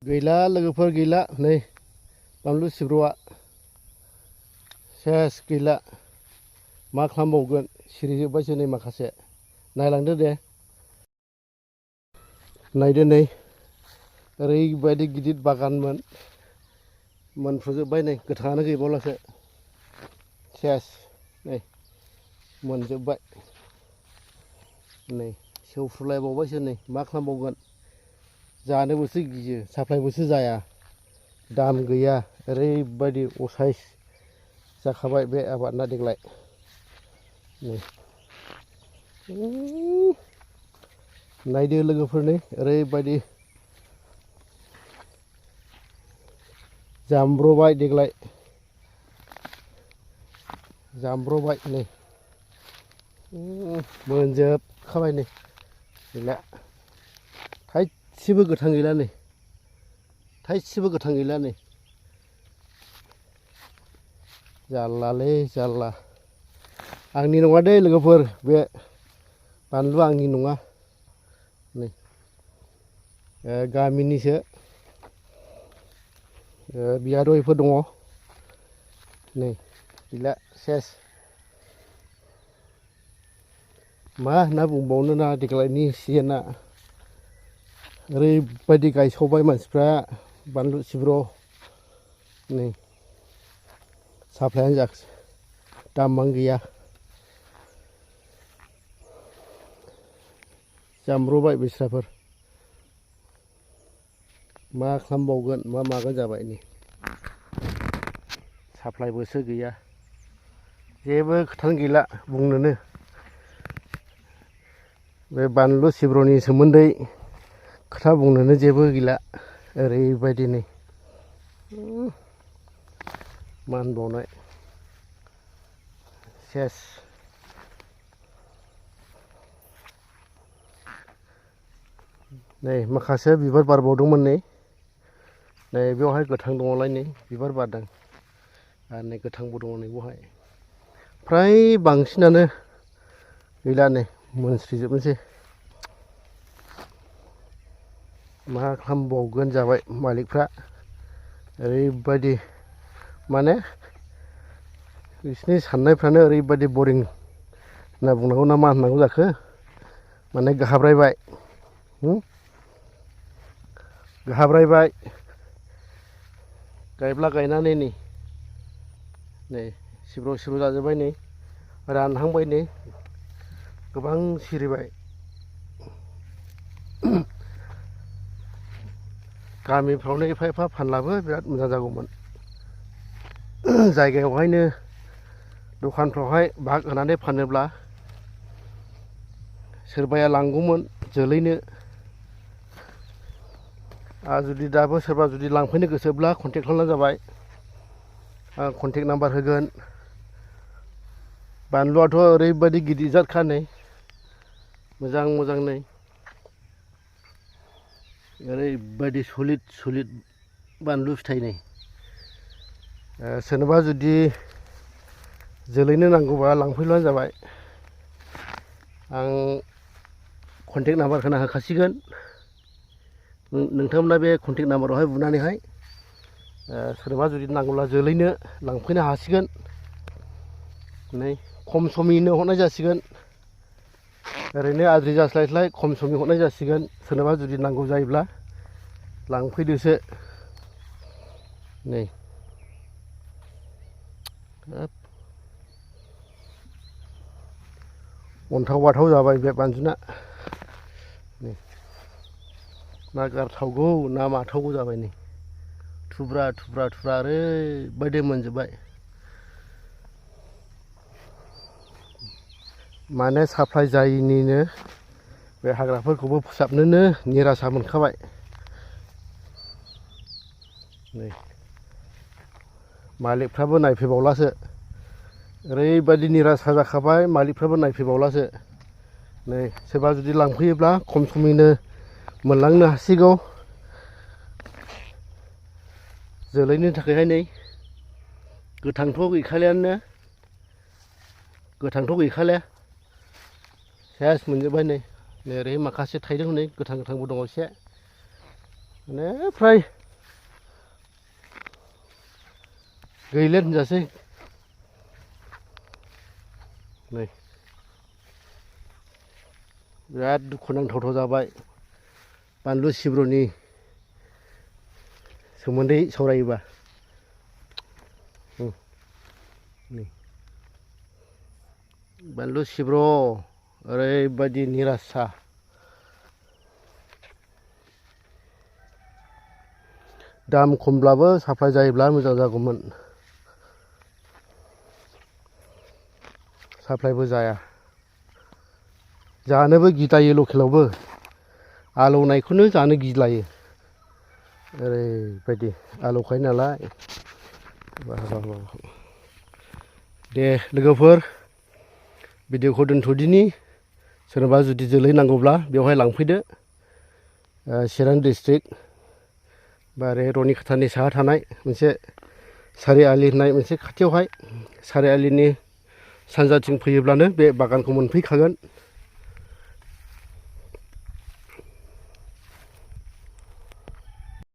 गैला लोगोफोर गैला नै बानलु सिब्र'आ सेस गैला मा खालामबावगोन सिरिजोब्बायसो नै माखासे नायलांदो दे नायदो नै ओरैबायदि गिदिर बागानमोन मोनफ्रुजोब्बाय नै गोथाङानो गैबावलासो सेस नै मोनजोब्बाय नै सेवफ्रुलायबावबायसो नै मा खालामबावगोन जानोबोसो गियो साप्लायबोसो जाया दाम गैया ओरैबायदि असाइस जाखाबाय बे आबादना देग्लाय नै नायदो लोगोफोर नै ओरैबायदि जामब्रबाय देग्लाय जामब्रबाय नै मोनजोबखाबाय नै गैला थाइसेबो गोथां गैला नै थाइसेबो गोथां गैला नै जारलालै जारला आंनि नङा दै लोगोफोर बे बानलुआ आंनि नङा नै गामिनिसो बियादैफोर दङ नै गैला सेस मा होनना बुंबावनो ना देग्लायनि सिजोनआ ओरैबायदि गायसावबाय मानसिफ्रा बानलु सिब्र' नै साप्लायानो जायाखिसै दामानो गैया जामब्रबाय बेस्राफोर मा खालामबावगोन मा मागोन जाबाय नै साप्लायबोसो गैया जेबो खोथानो गैला बुंनोनो बे बानलु सिब्र'नि सोमोन्दै खोथा बुंनोनो जेबो गैला ओरैबायदि नै मा होनबावनाय सेस नै माखासे बिबार बारबावदोंमोन नै बेवहाय गोथां दङलाय नै बिबार बारदों आरो नै गोथांबो दङ नै बेवहाय फ्राय बांसिनानो गैला नै मोनस्रिजोबनोसै मा खालामबावगोन जाबाय मालिकफ्रा ओरैबायदि माने बिसिनि साननायफ्रानो ओरैबायदि बरिं होनना बुंनांगौ ना मा होननांगौ जाखो माने गाहाब्रायबाय गाहाब्रायबाय गायब्ला गायनानै नै सिब्र' जाजोब्बाय नै रानहांबाय नै गोबां सिरिबाय गामिफ्रावनो एफा एफा फानलाबो बिराद मोजां जागौमोन जायगायावहायनो दखानफ्रावहाय भाग होनानै फानोब्ला सोरबाया लांगौमोन जोलैनो आरो जुदि दाबो सोरबा जुदि लांफैनो गोसोब्ला कन्टेक्ट खालामब्लानो जाबाय आं कन्टेक्ट नाम्बार होगोन बानलुआथ' ओरैबायदि गिदिर जातखा नै मोजां मोजां नै ओरैबायदि सलिड बानलु फिथाइ नै सोरनोबा जुदि जोलैनो नांगौबा लांफैब्लानो जाबाय आं कन्टेक्ट नाम्बार होना होखासिगोन नोंथांमोना बे कन्टेक्ट नाम्बारावहाय बुनानैहाय सोरनोबा जुदि नांगौब्ला जोलैनो लांफैनो हासिगोन नै खम समैनो हरनाय जासिगोन ओरैनो आद्रि जास्लायस्लाय खम समनि हरनाय जासिगोन सोरनोबा जुदि नांगौ जायोब्ला लांफैदोसो नै अन्थाव बाथाव जाबाय बे बानलुना नै ना गारथावगौ ना माथावगौ जाबाय नै थुब्रा ओरैबायदि मोनजोब्बाय माने साप्लाय जायैनिनो बे हाग्राफोरखौबो फोसाबनोनो निरासा मोनखाबाय नै मालिकफ्राबो नायफैबावलासो ओरैबायदि निरासा जाखाबाय मालिकफ्राबो नायफैबावलासो नै सोरबा जुदि लांफैयोब्ला खम समैनो मोनलांनो हासिगौ जोलैनि थाखायहाय नै गोथांथ' गैखालिया सेस मोनजोब्बाय नै ओरै माखासे थाइदों हनै गोथांबो दङ एसे माने फ्राय गैले होनजासै नै बिराद दुखुनांथावथाव जाबाय बानलु सिब्र'नि सोमोन्दै सावरायोबा नै बानलु सिब्र' ओरैबायदि निरासा दाम खमब्लाबो साप्लाय जायोब्ला मोजां जागौमोन साप्लायबो जाया जानोबो गिलायो लकेलावबो आलौनायखौनो जानो गिलायो ओरैबायदि आलौखायो नालाय दे लोगोफोर भिडिअखौ दोनथ'दिनि सोरबा जुदि जोलै नांगौब्ला बेवहाय लांफैदो चिरां डिस्ट्रिक्ट बा ओरै रनिखाथानि साहा थानाय मोनसे सारिआलि होननाय मोनसे खाथियावहाय सारिआलिनि सानजाथिं फैयोब्लानो बे बागानखौ मोनफैखागोन।